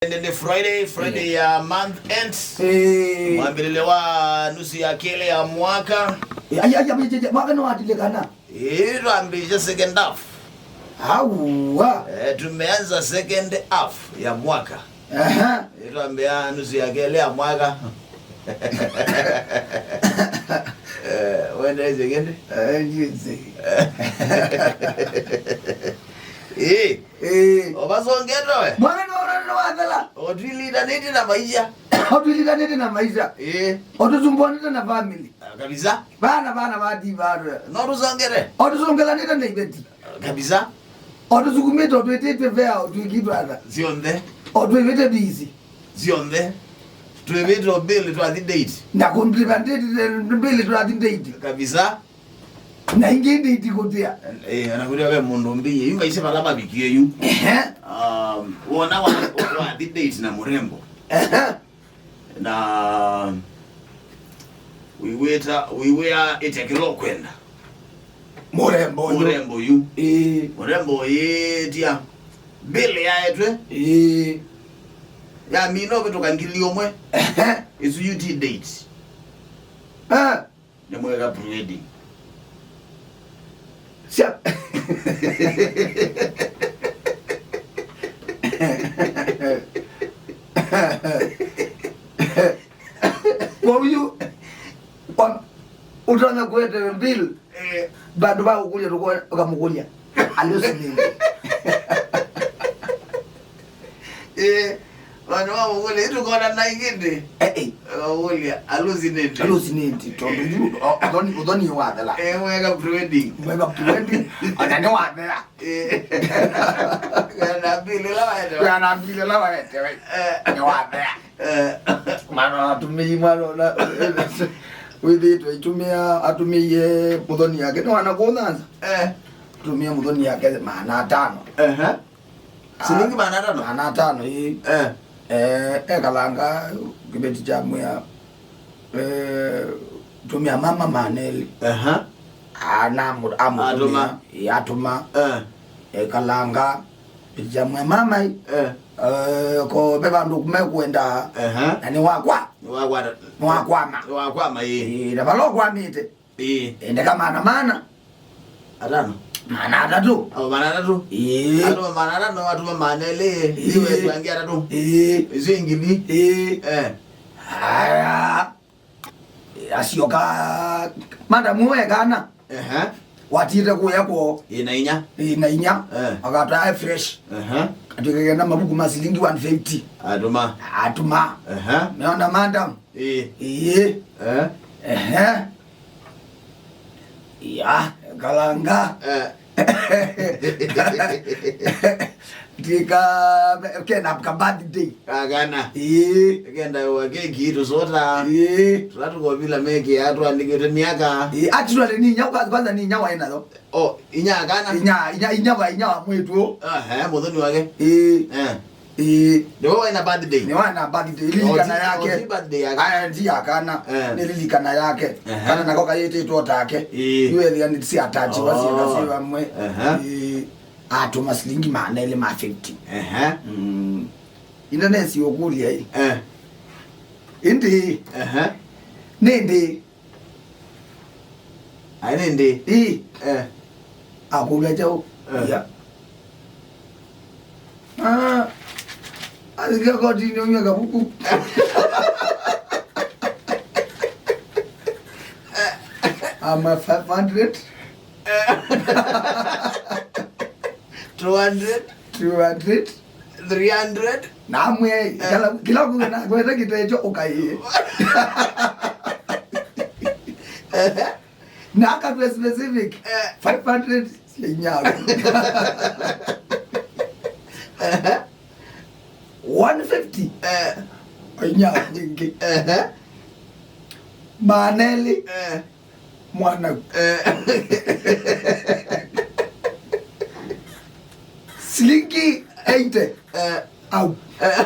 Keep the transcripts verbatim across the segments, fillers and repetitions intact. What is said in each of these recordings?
Nĩ, nĩ Friday, Friday ya month end. Eh. Mwambĩlĩlyo wa nusu ya kelĩ ya mwaka. Eh, ai, ai, ai, ai, ai, mwaka nĩwatilĩkana. Ĩĩ, twambĩĩsye second half. Aua. Eh, tumeanza second half ya mwaka. Aha. Ĩĩ, twambĩa nusu ya kelĩ ya mwaka. Eh, wendeesye kĩndĩ? Eh, ndiũsĩ. Ĩĩ. Ĩĩ. Ovasongete we? Mwana nĩ, nĩ, nĩwathela. Otwilitanĩtye na maisha. Otwilitanĩtye na maisha. Ĩĩ. Otũsumbuanĩte na family. Ah, kabisa. Vana, vana vati vana. No tũsongete? Otũsongelanĩte na iveti. Ah, kabisa. Otũsukumĩte, otwĩtĩtwe vea, otwĩkĩtwe atha. Syonthe. Otwĩvĩte bisi. Syonthe. Twĩvĩte o bill twathi date. Na kũmpliva date, bill twathi date. Kabisa. Na ingĩ ndĩitikũtĩa. Eh, na kũrĩa ve mũndũ mbĩie, yu maisha vala mavikie yu. Ehe. Um, wona wa, wathi date na mũrembo. Ehe. Na wĩwĩta, wĩwĩa ĩtya kĩla ũkwenda. Mũrembo yu. Mũrembo yu. Ĩĩ. Mũrembo ĩtya. Bill yaetwe. Ĩĩ. Yamina ũvĩtũka ngili ũmwe. Ehe. Ĩsu yu ti date. Ah. Nĩ mwega pre-wedding. Sya. Kwa huyu, wa-, ũtonya kũete bill, eh, vandũ va kũkũlya tũko-, ũkamũkũlya. Alusinĩte. Eh, vandũ va kũkũlya, ĩtũkona na ingĩ ndĩ. Eh, eh. Ũkamũkũlya, alusinĩte. Alusinĩte, tondũ yu, o-, ũthoni, ũthoni wathela. Eh, mwega pre-wedding. Mwega pre-wedding, ona nĩ wathela. Eh. Kana mbili la waete. Kana mbili la waete, we. Eh. Nĩ wathela. Eh. Mwana atumĩi, mwana ona, wĩthĩĩtwe itũmĩa, atũmĩie mũthoni yake. Nĩ wana kũnyanza. Eh. Atũmĩie mũthoni yake maana atano. Ehe. Silingi maana atano? Maana atano, ĩĩ. Eh. Eh, ekalanga kĩveti kya mwĩa, eh, tũmĩa mama maana elĩ. Aha. Ana amũ-, amũtũmĩa, atũma. Ĩĩ, atũma. Eh. Ekalanga kĩveti kya mwĩa mama ĩ. Eh. Eh, ko ve vandũ mekwenda. Aha. Na nĩ wakwa. Nĩ wakwa. Nĩ wakwama. Nĩ wakwama, ĩĩ. Ĩĩ, na vala ũkwamĩte. Ĩĩ. Ĩndeka maana mana. Atano. Maana atatũ. Au maana atatũ. Ĩĩ. Atũma maana atano, atũma maana elĩ. Ĩĩ. Iwe twangi atatũ. Ĩĩ. Isu ingili. Ĩĩ. Eh. Aya. Asyoka, madam we kana. Ehe. Watite kuya kwoo. Ĩĩ, na inya. Ĩĩ, na inya. Eh. Akatwaa fresh. Ehe. Atwĩkĩe na mavuku ma silingi one fifty. Atũma. Atũma. Ehe. Meona madam. Ĩĩ. Ĩĩ. Eh. Ehe. Ya, kalanga. Eh. Tika, kena ka birthday. Kakana. Ĩĩ. Kenda wa keki, tũsota. Ĩĩ. Tũla tũkovila meki ya tũandĩkĩte myaka. Ĩĩ, actually, nĩ inya, kwanza, kwanza nĩ inya wa ĩna yo. Oh, inya akana? Inya, inya, inya wa, inya wa mwĩtu. Aha, mũthoni wake. Ĩĩ. Eh. Ĩĩ. Nĩwe waĩ na birthday? Nĩ waĩ na birthday. Lilikana yake. Oti birthday yake. Aya, ti ya kana. Eh. Nĩ lilikana yake. Aha. Kana nako kayĩtĩtwo take. Ĩĩ. Yu ethĩa nĩ si attach, oh, wasiĩka si vamwe. Aha. Ĩĩ. Atũma silingi maana elĩ ma fifty. Aha. Mm. Ĩndĩ nesi ũkũlya ĩ. Eh. Ĩndĩ. Aha. Nĩndĩ. Aĩ nĩndĩ. Ĩĩ. Eh. Akũlya kyaũ? Eh. Ya. Ah. Athika kotini ũmya kavuku. Ama five hundred. Two hundred. Two hundred. Three hundred. Namwe, eh, kila, kila kuga na kwenda kĩtee kyo ũkaĩe. Eh. Na akatwe specific. Eh. Five hundred. Sya inyaku. Eh. One fifty. Eh. Inyaku ingĩ. Eh. Maana elĩ. Eh. Mwana. Eh. Silingi eighty. Eh. Au. Eh.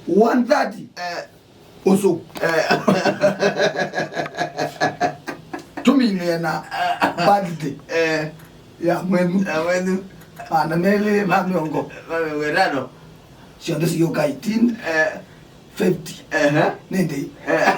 One thirty. Eh. Ũsũ. Eh. Tũminĩe na birthday. Eh. Ya mwenyu. Ya mwenyu. Maana melĩ ma mĩongo. Ma mĩongo ĩtano. Syonthe siyũka eighteen. Eh. Fifty. Ehe. Nĩ ndĩi. Eh.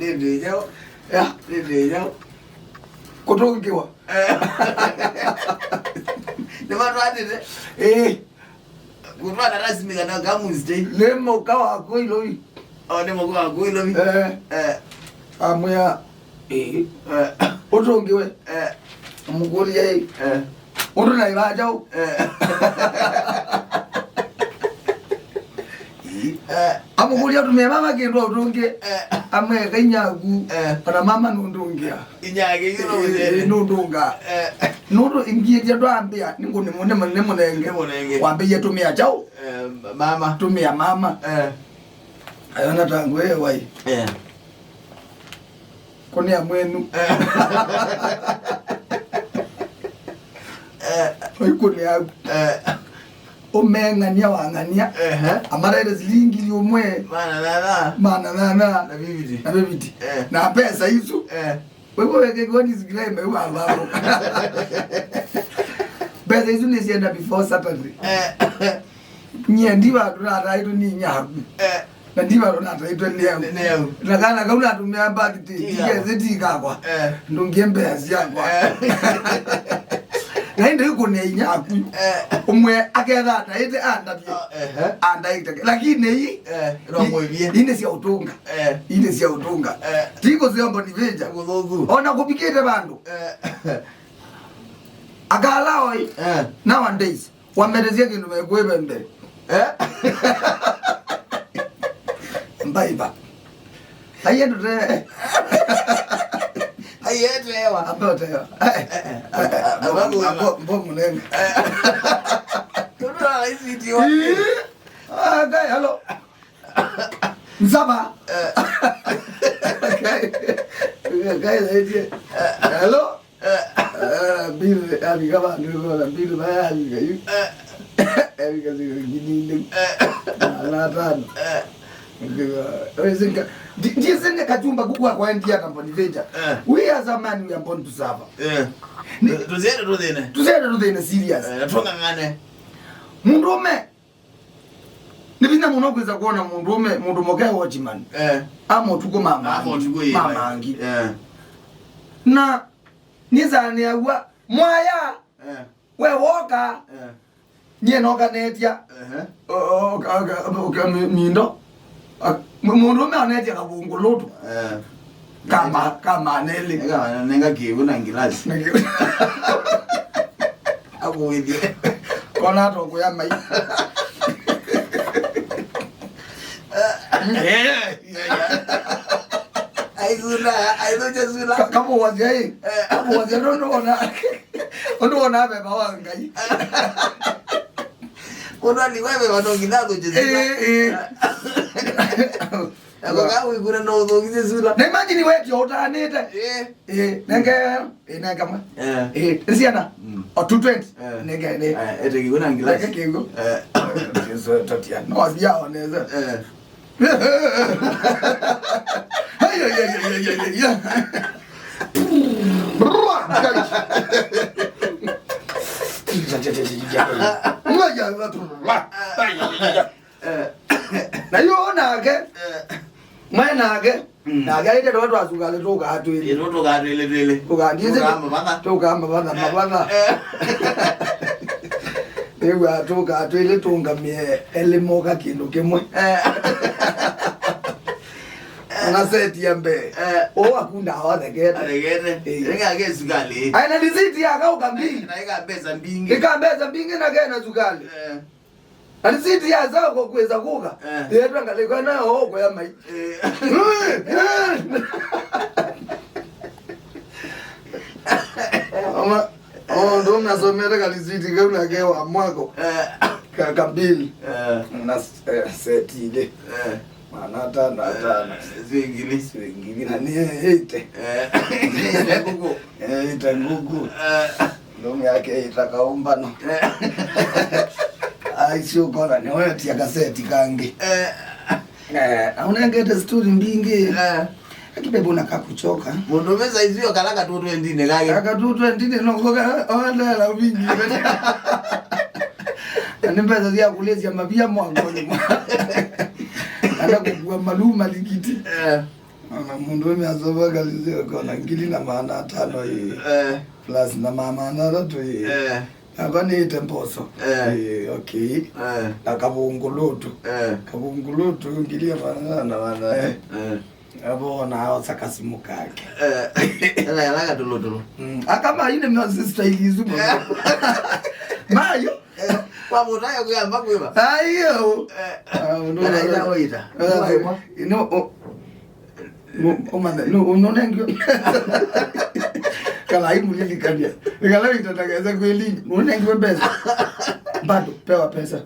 Nĩ ndĩi nyaũ. Ya. Nĩ ndĩi nyaũ. Kũtũngĩwa. Eh. Nĩ matwatĩte. Ĩĩ. Kũtwata rasmi kana kamu stay. Nĩ mũka wa kũilovi. O, nĩ mũka wa kũilovi. Eh. Eh. Amwĩa, ĩĩ. Eh. Ũtũngĩwe. Eh. Amũkũlya ĩ. Eh. Ũndũ na ĩvajaũ. Eh. Eh. Amũkũlya ũtũmĩa mama kĩndũ ũtũngĩ. Eh. Amwĩa eka inyaku. Eh. Ona mama nũndũngĩa. Inyake yu no mũthene. Nũndũnga. Eh. Nũndũ ingĩtya twambĩa, nĩ ngũ nĩ mũne, nĩ mũnenge. Nĩ mũnenge. Wambĩie tũmĩa kyaũ? Eh, mama. Tũmĩa mama. Eh. Ayona ta ngwĩ wai. Eh. Kũnĩa mwenu. Eh. Eh. Oi kũnĩa. Eh. Ũmeng'ania wang'ania. Ehe. Amarete silingi ngili ũmwe. Maana thana. Maana thana. Na fifty. Na fifty. Eh. Na pesa isu. Eh. Wewe weke kwa disclaimer, wewe ambao. Pesa isu nĩ sienda before Saturday. Eh. Nye ndiva tunataitwe nĩ nyaku. Eh. Na ndiva tunataitwe nĩ au. Nĩ, nĩ au. Na kana kau natumia birthday, tiga. Tikeze tikakwa. Eh. Ndungie mbea syakwa. Eh. Na ĩndĩ ĩkũnĩa inyaku. Eh. Ũmwe aketha ataĩte andavye. Ah, ehe. Andaĩte. Lakini ii, eh, no mwĩvie. Ii nĩ sya ũtũnga. Eh. Ii nĩ sya ũtũnga. Eh. Tiko sya mbonivĩja. Kũthũku. Ona kũvikĩte vandũ. Eh. Akalaoi. Eh. Nowadays. Wametesia kĩndũ mekwĩve mbee. Eh? Mbaiva. Aiye ndũte. Aiye tewa. Ambe ũtewa. Eh, eh, eh, eh, eh, mbo mũnene. Eh. Tũtũra laisi itiwa. Ii. Ah, guy, hello. Nzava. Eh. Guy, guy, hello. Eh. Eh, bill, avika vandũ, bill vaya avika yu. Eh. Avika silingi ngili. Eh. Maana tano. Eh. Ndisenga kachumba kukwa kwa ndia company venture. Eh. We as a man, we are born to suffer. Eh. Tuziende tuthĩne. Tuziende tuthĩne serious. Eh, tũng'ang'ane. Mũndũũme. Nĩ vinya mũno kwĩsa kwona mũndũũme, mũndũ mũka e watchman. Eh. Ama ũtukũ mama. Ama ũtukũ, ĩĩ, ma mangi. Eh. Na nĩsanĩaw'a, mwaya, eh, we woka, eh, nyie nokanetya, ehe, o-, o-, ka-, ka-, ka-, mi-, mindo. A, mũ-, mũndũũme onetye kavũngũlũtũ. Eh. Kama, kama neli. Eka, nenga kĩw'ũ na ngilasi. Na kĩw'ũ. Akũĩthye. Kona atokũya mai. Eh, eh, eh. Aisuna, aithũkya suna. Ka-, kamũwasya ĩ. Eh. Kamũwasya nũndũ wona, ũndũ wona veva wa Ngai. Kũndũ ani wewe wano nginya thũkya suna. Eh, eh. Ako ka wĩkũna no ũthũkisye suna. Na imagine we tio ũtanĩte. Eh. Eh, nenge, eh, nenge mwe. Eh. Eh, nĩ syana. Mm. O two twenty. Eh. Nenge, ne. Eh, ete kĩw'ũ na ngilasi. Nenge kĩw'ũ. Eh. Yesu, tatia. No, siaoneza. Eh. Hey, hey, hey. Eh. Na yu nake, eh, mwe nake, mm, nake aite twa twa sukalĩ tũkaa twĩlĩ. Ĩtũ tũkaa twĩlĩ twĩlĩ. Tũkaa, ndiĩsĩ, tũkaa mavatha. Tũkaa mavatha, eh, mavatha. Eh. Ĩw'a tũkaa twĩlĩ tũngamĩe elĩ moka kĩndũ kĩmwe. Eh. Ona seti ya mbee. Eh. Ũũ akunda awathekete. Athekete. Eh. Ĩngĩ ake sukalĩ. Aina lisiti ya kauka mbili. Na ĩka mbesa mbingĩ. Ĩka mbesa mbingĩ na kena sukalĩ. Eh. Na lisiti ya zao kwa kuweza kuka. Eh. Yetwa ngalekwa nayo oko ya mai. Eh. Ama, oh, ndo nasomera ka lisiti kau na kewa mwako. Eh. Ka, ka mbili. Eh. Na, eh, seti ile. Eh. Maana atano, atano. Eh, sio ngili. Sio ngili na ni eighty. Eh. Kuku. Eh, ita nguku. Eh. Ndũme yake ĩta kaũmbano. Eh. Aisyo kona nĩwetia kaseti kangĩ. Eh. Eh, aunengete story mbingĩ. Eh. Kĩbebo na kakuchoka. Mũndũ ũme saizi ũyo kala katũtwe ndinĩ kake. Akatũtwe ndinĩ no koka olela vingi. Na nĩ mbesa sya kũlĩsya mavia mwakoni mwa. Ana kũkua maluu malikiti. Eh. Ona mũndũ ũme asova kalĩsya kona ngili na maana atano ĩ. Eh. Plus na maana atatũ ĩ. Eh. Ava nĩĩte mboso. Eh. Eh, okay. Eh. Na kavungulutu. Eh. Kavungulutu ngili ya maana na maana. Eh. Eh. Avo na aosa kasimu kake. Eh. Ela ela katulutulu. Mm. Akama ine myo sister ilizu. Mayo. Eh, kwa mutayo kuyamba kwiva. Ayo. Eh. Ah, no. Ana ina oita. Eh, no, o- Mu- umanya no unonengwe. Kala imulilikalia ikala itatageza kweli unonengwe pesa. Bado pewa pesa.